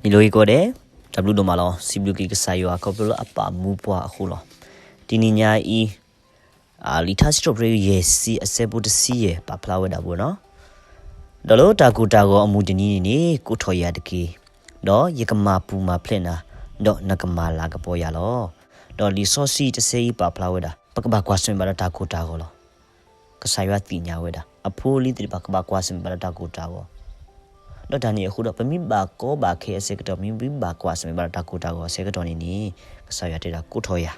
မ့ၢ်လၢကိးဂၤဒဲး, တၢ်ဘျုးဒိၣ်မးလီၤ. စံးဘျုးက့ၤကစၢ်ယွၤခီဖျိလၢအပာ်မူပှၤအဃိလီၤ. တနံၤညါအံၤ, လံာ်ထါစံးထီၣ်ပတြၢၤယဲၢ်ဆံအဆၢဖိတဆံယဲၢ် ပာ်ဖျါဝဲဒၣ်ပှၤနီၤ, ဒီးလၢတၢ်ကိၢ်တၢ်ဂီၤအမုၢ်တနံၤန့ၣ်န့ၣ် ကိးထီၣ်ယၤတက့ၢ်, ဒီးယကမၤပူၤမၤဖျဲးနၤ, ဒီးနကမၤလၤကပီၤယၤလီၤ. ဒီးလံာ်စီဆှံတဆၢအံၤပာ်ဖျါဝဲဒၣ် ပကဘၣ်ကွၢ်ဆၢၣ်မဲာ်ဘၣ်ဒီးတၢ်ကိၢ်တၢ်ဂီၤလီၤ. ကစၢ်ယွၤသ့ၣ်ညါဝဲဒၣ် အဖိအလံၤသ့ၣ်တဖၣ် ကဘၣ်ကွၢ်ဆၢၣ်မဲာ်ဘၣ်ဒီးတၢ်ကိၢ်တၢ်ဂီၤ, ဒီးတၢ်န့ၣ်အဃိဒီး ပမ့ၢ်ဘၣ်ကီဘၣ်ခဲအဆၢကတီၢ် ပမ့ၢ်ဘၣ်ကွၢ်ဆၢၣ်မဲာ်ဘၣ်ဒီးတၢ်ကိၢ်တၢ်ဂီၤအဆၢကတီၢ်န့ၣ်န့ၣ်, ကစၢ်ယွၤတဲဒၣ်ကိးထီၣ်ယၤ,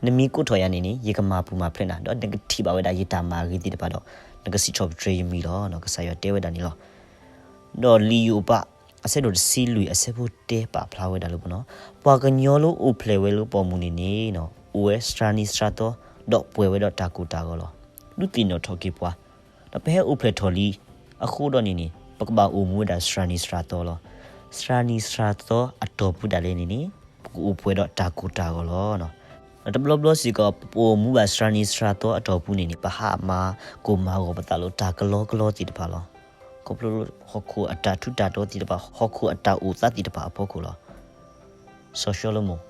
နမ့ၢ်ကိးထီၣ်ယၤန့ၣ်န့ၣ် ယကမၤပူၤမၤဖျဲးနၤ, ဒီးနကထံၣ်ဘၣ်ဝဲဒၣ်ယတၢ်မၤအဂ့ၤသ့ၣ်တဖၣ်ဒီး နကစံးထီၣ်ပတြၢၤယမံၤလီၤ. ကစၢ်ယွၤတဲဝဲဒၣ်န့ၣ်လီၤ. ဒီးလံာ်ယိၤဘး အဆၢဒိၣ်တဆံလွံၢ်အဆၢဖိတၢပာ်ဖျါဝဲဒၣ်လၢပနီၤ, ပှၤကညီလၢအိၣ်ဖျဲၣ်ဝဲလၢပိာ်မုၣ်န့ၣ်န့ၣ်, အိၣ်ဝဲစှၤနံၤစှၤသီ, ဒီးပှဲၤဝဲဒီးတၢ်ကိၢ်တၢ်ဂီၤလီၤ. ဒုးသ့ၣ်နီၣ်ထီၣ်က့ၤပှၤ, ဒီးပဟဲအိၣ်ဖျဲၣ်ထီၣ်လံအဃိဒီးန့ၣ်န့ၣ် ပကဘၣ်အိၣ်မူဝဲဒၣ်စှၤနံၤစှၤသီလီၤ. စှၤနံၤစှၤသီအတီၢ်ပူၤဒၣ်လဲာ်န့ၣ်န့ၣ် ပကအိၣ်ပှဲၤဒီးတၢ်ကိၢ်တၢ်ဂီၤလီၤ. ဒီးတဘျီဘျီစ့ၢ်ကီး ပအိၣ်မူဘၣ်စှၤနံၤစှၤသီအတီၢ်ပူၤန့ၣ်န့ၣ် ပဟးမၤကိၢ်မၤဂီၤပသးလၢတၢ်ကလီကလီသ့ၣ်တဖၣ်လီၤ. ခီဖျိလၢဟီၣ်ခိၣ်အတၢ်ထူးတၢ်တီၤသ့ၣ်တဖၣ်, ဟီၣ်ခိၣ်အတၢ်အိၣ်သးသ့ၣ်တဖၣ်အဖီခိၣ်လီၤ. စီၤၡလိၤမိၣ်,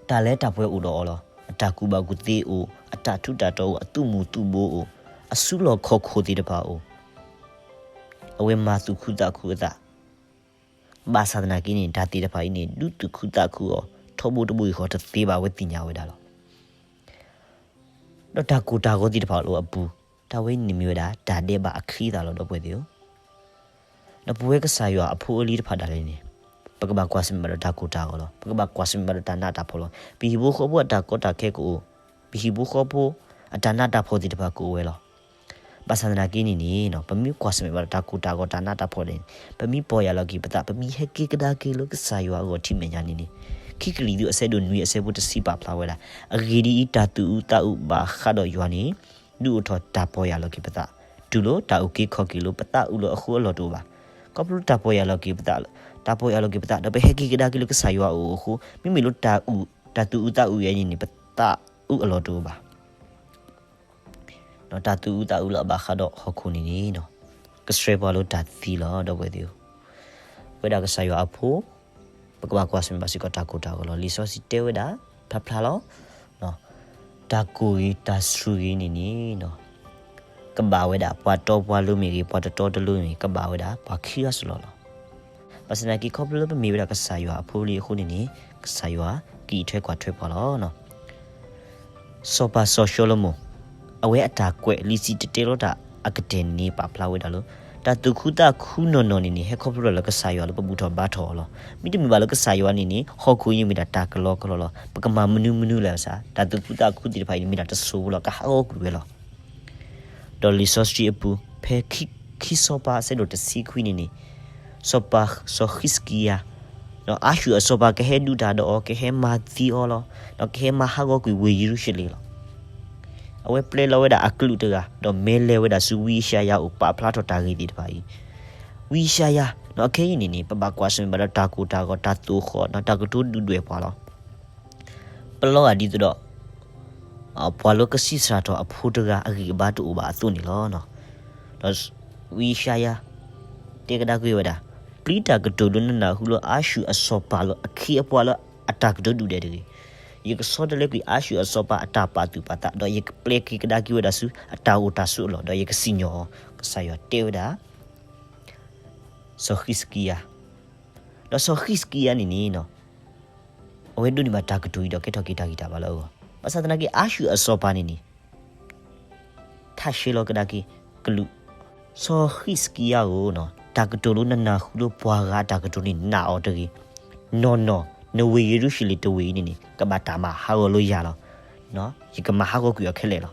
တၢ်လၢတၢ်ပှဲၤအိၣ်ဒီးအီၤလီၤ. အတၢ်ကူၣ်ဘၣ်ကူၣ်သ့အိၣ်, အတၢ်ထူးတၢ်တီၤအိၣ်, အသူၣ်မူၤသူၣ်ဘိအိၣ်, အစုလီၢ်ခီၣ်ခိၣ်သ့ၣ်တဖၣ်အိၣ်, အဝဲမၤသူၣ်ခုသးခုအသး, ဘၣ်ဆၣ်သနာ်က့န့ၣ် တၢ်သ့ၣ်တဖၣ်အံၤန့ၣ် ဒုးသူၣ်ခုသးခုအီၤ ထီဘိတဘိအံၤဃီတသ့ဘၣ် အဝဲသ့ၣ်ညါဝဲဒၣ်လီၤ. ဒီးတၢ်ကိၢ်တၢ်ဂီၤသ့ၣ်တဖၣ်လၢအပူၤ, တၢ်ဝဲန့ၣ်မ့ၢ်ဝဲဒၣ် တၢ်ဒဲးဘးအခံသၣ်လီၤ ဒီပုၢ်ဝဲၢ်သ့ၣ်ဧၢ. ဒီးပဝဲကစၢ်ယွၤအဖိအလံၤတဖၣ်ဒၣ်လဲာ်န့ၣ်, ပကဘၣ်ကွၢ်ဆၢၣ်မဲာ်ဘၣ်ဒီးတၢ်ကိၢ်တၢ်ဂီၤလီၤ. ပကဘၣ်ကွၢ်ဆၢၣ်မဲာ်ဘၣ်ဒီးတၢ်နးတၢ်ဖှီၣ်လီၤ. ပဟံၣ်ဖိဃီဖိအတၢ်ကီတၢ်ခဲကအိၣ်, ပဟံၣ်ဖိဃီဖိအတၢ်နးတၢ်ဖှီၣ်သ့ၣ်တဖၣ်ကအိၣ်ဝဲလီၤ. ဘၣ်ဆၣ်သနာ်က့န့ၣ်န့ၣ် ပမ့ၢ်ကွၢ်ဆၢၣ်မဲာ်ဘၣ်ဒီးတၢ်ကိၢ်တၢ်ဂီၤတၢ်နးတၢ်ဖှီၣ်န့ၣ် ပမ့ၢ်ပီၢ်ယၢ်လီၤက့ၤပသး, ပမ့ၢ်ဟဲက့ၤကဒါက့ၤလၢကစၢ်ယွၤအဂီၢ်ထံမဲာ်ညါန့ၣ်န့ၣ်, ခံကရံၣ်သူးအဆၢဒိၣ်နွံအဆၢဖိတဆံပာ်ဖျါဝဲဒၣ်, အဂ့ၢ်ဒ်အံၤ တၢ်သူၣ်အုးသးအုးဘၣ်ဃးဒီးယွၤန့ၣ် ဒုးအိၣ်ထီၣ်တၢ်ပီၢ်ယၢ်လီၤက့ၤပသး, တုၤလၢတၢ်အုၣ်က့ၤခီၣ်က့ၤလၢပသးအုးလၢအဃိအလီၢ်တအိၣ်ဘၣ်. ခီဖျိလၢတၢ်ပီၢ်ယၢ်လီၤက့ၤပသး, တၢ်ပီၢ်ယၢ်လီၤက့ၤပသး ဒီးပဟဲက့ၤကဒါက့ၤလၢကစၢ်ယွၤအအိၣ်အဃိ, မ့မ့ၢ်လၢတၢ်အုး, တၢ်သူၣ်အုးသးအုးယဲန့ၣ်န့ၣ် ပသးအုးအလီၢ်တအိၣ်ဘၣ်. ဒီးတၢ်သူၣ်အုးသးအုးလၢအဘၣ်ဃးဒီးဟီၣ်ခိၣ်န့ၣ်န့ၣ် ကဆှၢပှၤလၢတၢ်သံလီၤ ဒီပုၢ်ဝဲၢ်သ့ၣ်ဧၢ. ပဝဲဒၣ်ကစၢ်ယွၤအဖိ, ပကဘၣ်ကွၢ်ဆၢၣ်မဲာ်ဘၣ်စ့ၢ်ကီးတၢ်ကိၢ်တၢ်ဂီၤလီၤ. လံာ်စီဆှံတဲဝဲဒၣ်ဖျါဖျါလီၤ. တၢ်ကိၢ်ဂ့ၤတၢ်ဆူးဂ့ၤန့ၣ်န့ၣ် ကဘၣ်ဝဲဒၣ် ပှၤတီပှၤလိၤမ့ၢ်ဂ့ၤ, ပှၤတတီတလိၤမ့ၢ်ဂ့ၤ, ကဘၣ်ဝဲဒၣ်ပှၤခံဂၤစ့ၢ်ကီးလီၤ. ဘၣ်ဆၣ်သနာ်က့ ခီဖျိလၢပမ့ၢ်ဝဲဒၣ်ကစၢ်ယွၤအဖိအလံၤအဃိန့ၣ်န့ၣ် ကစၢ်ယွၤကအံးထွဲကွၢ်ထွဲပှၤလီၤ. စီၤပၤစီၤၡလိၤမိၣ် အဝဲအတၢ်ကွဲးလံာ်စံၣ်တဲၤတဲလီၤတၢ်အကတၢၢ်န့ၣ်န့ၣ် ပာ်ဖျါဝဲဒၣ်လၢ တၢ်သူၣ်ခုသးခုနီၢ်နီၢ်န့ၣ်န့ၣ် ဟဲခီဖျိလၢကစၢ်ယွၤလၢပဘူၣ်ထီၣ်ဘါထီၣ်အီၤလီၤ. မ့တမ့ၢ်ဘၣ်လၢကစၢ်ယွၤန့ၣ်န့ၣ် ဟီၣ်ခိၣ်အံၤမ့ၢ်ဒၣ်တၢ်ကလီကလီလီၤ. ပကမၤမနုၤမနုၤလဲၣ်ဘၣ်ဆၣ် တၢ်သူၣ်ခုသးခုသ့ၣ်တဖၣ်အံၤန့ၣ် မ့ၢ်ဒၣ်တစိၤဖိလီၤ ကဟးဂီၤကွံာ်ဝဲလီၤ. ဒီးလံာ်စီဆှံအပူၤ ဖဲခံ, ခံစီၤပၤအဆၢဒိၣ်တဆံခွံန့ၣ်န့ၣ် စီၤပၤစီၤဃံးစကံယၤ ဒီးအၤၡူၢ်အစီၤပၤကဟဲဒုးတၢ်ဒီးအီၤ, ကဟဲမၤသံအီၤလီၤ. ဒီးကဟဲမၤဟးဂီၤကွံာ်ဝ့ၢ်ယရူၤၡလ့ၣ်လီၤ. အဝဲပျဲလီၤဝဲဒၣ်အကလူးတဂၤ ဒီးမ့ၢ်လဲၤဝဲဒၣ်ဆူဝံယၡါယၤအအိၣ် ပာ်ဖျါထီၣ်တၢ်ဂ့ၢ်သ့ၣ်တဖၣ်အံၤ. ဝံယၡါယၤ ဒီးအခဲအံၤန့ၣ်န့ၣ် ပဘၣ်ကွၢ်ဆၢၣ်မဲာ်ဘၣ်ဒီးတၢ်ကိၢ်တၢ်ဂီၤ တၢ်သိၣ်ဃီၣ် ဒီးတၢ်ကတိၤဒုၣ်ဒွဲၣ်ပှၤလီၤ. ပလီၤဂာ်ဒ်သိးဒီး ပှၤလၢကစံးစှၤထီၣ်အဖိတဂၤအဂံၢ်အဘါတအိၣ်ဘၣ်အသိးန့ၣ်လီၤ. ဒီးဝံယၡါယၤ တဲကဒါက့ၤဝဲဒၣ်, ပျံၤတၢ်ကတိၤလၢနနၢ်ဟူလၢအၤၡူၢ်အစီၤပၤလၢအခ့အပှၤလၢအတၢ်ကတိၤဒုၣ်ဒွဲၣ်တဂ့ၤ. ယကဆီတလဲကွံာ်အၤၡူၢ်အစီၤပၤအတၢ်ပာ်သူၣ်ပာ်သး, ဒီးယကပျဲက့ၤကဒါက့ၤဝဲဒၣ်ဆူအတၢ်အိၣ်တၢ်ဆိးအလီၢ်, ဒီးယကစံၣ်ညီၣ်အီၤ, ကစၢ်ယွၤတဲဝဲဒၣ် စီၤဃံးစကံယၤ. ဒီးစီၤဃံးစကံယၤန့ၣ်န့ၣ် အဝဲဒိးန့ၢ်ဘၣ်တၢ်ကတိၤအံၤဒီးကဲထီၣ်က့ၤတၢ်ဂံၢ်တၢ်ဘါလၢအဂီၢ်, ဘၣ်ဆၣ်သနာ်က့ အၤၡူၢ်အစီၤပၤန့ၣ်န့ၣ် ထးဆှဲးလီၤကဒါက့ၤကလူး. စီၤဃံးစကံယၤဧၢ, တၢ်ကတိၤလၢနနၢ်ဟူလၢပှၤဂၤအတၢ်ကတိၤန့ၣ် နာ်အီၤတဂ့ၤ. နီၢ်နီၢ် နဝ့ၢ်ယရူၤၡလ့ၣ်တဝ့ၢ်အံၤန့ၣ်န့ၣ် ကဘၣ်တၢ်မၤဟးဂီၤလၢယၤလီၤ. ယကမၤဟးဂီၤကွံာ်အီၤခဲလၢာ်လီၤ.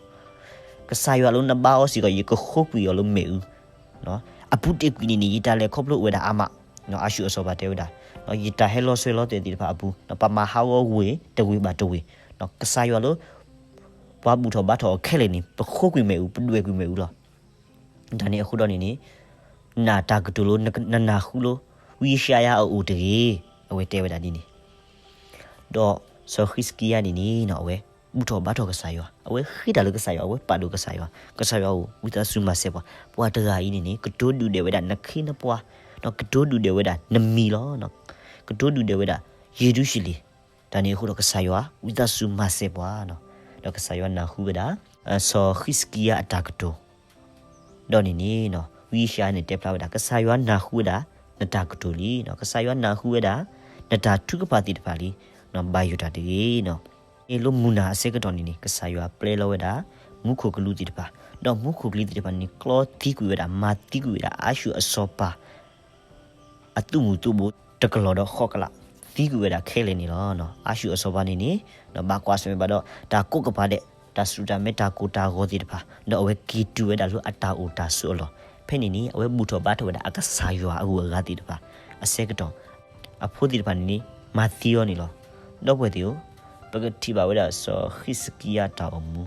ကစၢ်ယွၤလၢနဘါအီၤစ့ၢ်ကီး ယကဃိကွံာ်အီၤလၢမ့ၣ်အူ အပူၤတ့ၢ်ကွံာ်န့ၣ်န့ၣ် ယတၢ်လဲၤခီဖျိအိၣ်ဝဲဒၣ်အါမး, အၤၡူၢ်အစီၤပၤတဲဝဲဒၣ်, ယတၢ်ဟဲလီၤစွဲလီၤတဲာ်သ့ၣ်တဖၣ်အပူၤ ပမၤဟးဂီၤဝ့ၢ်တဝ့ၢ်ဘၣ်တဝ့ၢ်, ကစၢ်ယွၤလၢ ပှၤဘူၣ်ထီၣ်ဘါထီၣ်အီၤခဲလၢာ်န့ၣ် ပဃိကွံာ်မ့ၣ်အူ ပဒွဲၣ်ကွံာ်မ့ၣ်အူလီၤ. တၢ်န့ၣ်အဃိဒီးန့ၣ်န့ၣ် နာ်တၢ်ကတိၤလၢနနၢ်ဟူလၢ ဝံယၡါယၤအအိၣ်တဂ့ၤ, အဝဲတဲဝဲဒၣ်ဒ်န့ၣ်. ဒီးစီၤဃံးစကံယၤန့ၣ်န့ၣ် အဝဲ ဘူၣ်ထီၣ်ဘါထီၣ်ကစၢ်ယွၤ, အဝဲဃ့တၢ်လၢကစၢ်ယွၤ, အဝဲပာ်ဒိၣ်ကစၢ်ယွၤ, ကစၢ်ယွၤဧၢ, ဝံသးစူၤမၤစၢၤပှၤ, ပှၤတဂၤအံၤန့ၣ်န့ၣ် ကတိၤဒုၣ်ဒွဲၣ်ဝဲဒၣ်နခ့နပှၤ, ကတိၤဒုၣ်ဒွဲၣ်ဝဲဒၣ်နမံၤလီၤ. ကတိၤဒုၣ်ဒွဲၣ်ဝဲဒၣ် ယရူၤၡလ့ၣ်. တၢ်န့ၣ်အဃိဒီး ကစၢ်ယွၤဝံသးစူၤမၤစၢၤပှၤနီၤ. ဒီးကစၢ်ယွၤနၢ်ဟူဝဲဒၣ် စီၤဃံးစကံယၤအတၢ်ကတိၤ ဒီးန့ၣ်န့ၣ် ဝံယၡါယၤန့ၣ်တဲဖျါဝဲဒၣ် ကစၢ်ယွၤနၢ်ဟူဝဲဒၣ် နတၢ်ကတိၤလံ, ကစၢ်ယွၤနၢ်ဟူဝဲဒၣ် နတၢ်ထုကဖၣ်သ့ၣ်တဖၣ်လံ, ဘၣ်ယိၣ်တၢ်တဂ့ၤနီၤ. လၢမုၢ်နၤအဆၢကတီၢ်န့ၣ်န့ၣ် ကစၢ်ယွၤပျဲလီၤဝဲဒၣ် မူခိၣ်ကလူးသ့ၣ်တဖၣ်, ဒီးမူခိၣ်ကလူးသ့ၣ်တဖၣ်န့ၣ် ကျီသံကွံာ်ဝဲဒၣ် မၤသံကွံာ်ဝဲဒၣ် အၤၡူၢ်အစီၤပၤ အသုးမုၢ်သုးဘိ တကလီၢ်ဒီးဃိးကလး သံကွံာ်ဝဲဒၣ်ခဲလၢာ်န့ၣ်လီၤ. အၤၡူၢ်အစီၤပၤန့ၣ်န့ၣ် ဘၣ်ကွၢ်ဆၢၣ်မဲာ်ဘၣ်ဒီး တၢ်ကိးကပၤဒဲး တၢ်စူၢ်တၢ်မဲ တၢ်ကိၢ်တၢ်ဂီၤသ့ၣ်တဖၣ်, ဒီးအဝဲက့ၤတုၤဝဲဒၣ်လၢအတၢ်အိၣ်တၢ်ဆိးအလီၢ်. ဖဲန့ၣ်န့ၣ် အဝဲဘူၣ်ထီၣ်ဘါထီၣ်ဝဲဒၣ်အကစၢ်ယွၤအဂုၤအဂၤသ့ၣ်တဖၣ် အဆၢကတီၢ် အဖိသ့ၣ်တဖၣ်န့ၣ်န့ၣ် မၤသံအီၤန့ၣ်လီၤ. ဒီပုၢ်ဝဲၢ်သ့ၣ်ဧၢ, ပကထံၣ်ဘၣ်ဝဲဒၣ် စီၤဃံးစကံယၤတၢ်အိၣ်မူ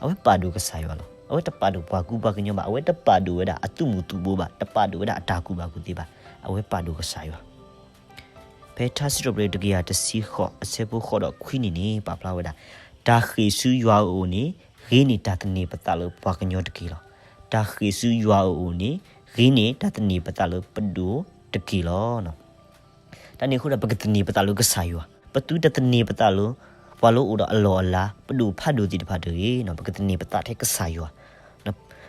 အဝဲပာ်ဒိၣ်ကစၢ်ယွၤလီၤ. အဝဲတပာ်ဒိၣ်ပှၤကူပှၤကညီဘၣ်, အဝဲတပာ်ဒိၣ်ဝဲဒၣ်အသုးမုၢ်သုးဘိဘၣ်, တပာ်ဒိၣ်ဝဲဒၣ်အတၢ်ကူၣ်ဘၣ်ကူၣ်သ့ဘၣ်, အဝဲပာ်ဒိၣ်ကစၢ်ယွၤ. ဖဲထါစံးထီၣ်ပတြၢၤတကယၤတဆံဃိး အဆၢဖိဃိးဒီးခွံန့ၣ်န့ၣ် ပာ်ဖျါဝဲဒၣ် တၢ်ဃ့ၢ်ဆူယွၤအအိၣ်န့ၣ် ဂ့ၤန့ၢ်တၢ်သန့ၤပသးလၢပှၤကညီတက့ၢ်လီၤ. တၢ်ဃ့ၢ်ဆူယွၤအအိၣ်န့ၣ် ဂ့ၤန့ၢ်တၢ်သန့ၤပသးလၢပဒိၣ်တက့ၢ်လီၤ. တၢ်န့ၣ်အဃိဒီး ပကသန့ၤပသးလၢကစၢ်ယွၤ, ပသုတသန့ၤပသးလၢ ပှၤလၢအိၣ်ဒီးအလီၢ်အလၤ ပဒိၣ်ဖးဒိၣ်သ့ၣ်တဖၣ်တဂ့ၤ, ပကသန့ၤပသးထဲကစၢ်ယွၤ.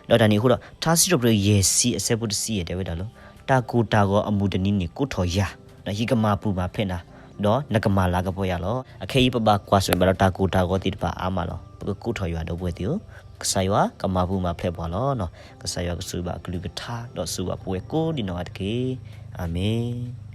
ဒီးတၢ်န့ၣ်အဃိဒီး ထါစံးထီၣ်ပတြၢၤယဲၢ်ဆံ အဆၢဖိတဆံယဲၢ်တဲဝဲဒၣ်လၢ တၢ်ကိၢ်တၢ်ဂီၤအမုၢ်တနံၤန့ၣ် ကိးထီၣ်ယၤ, ဒီးယကမၤပူၤမၤဖျဲးနၤ, ဒီးနကမၤလၤကပီၤယၤလီၤ. အခဲအံၤပဘၣ်ကွၢ်ဆၢၣ်မဲာ်ဘၣ်ဒီးတၢ်ကိၢ်တၢ်ဂီၤသ့ၣ်တဖၣ်အါမးလီၤ. ပကကိးထီၣ်ယွၤ ဒီပုၢ်ဝဲၢ်သ့ၣ်ဧၢ, ကစၢ်ယွၤကမၤပူၤမၤဖျဲးပှၤလီၤ. ကစၢ်ယွၤကဆိၣ်ဂ့ၤဘၣ်အကလုၢ်ကထါ ဒီးဆိၣ်ဂ့ၤဘၣ်ပဝဲကိးဒံးနီၢ်ဂၤတက့ၢ်. အၤမ့ၣ်.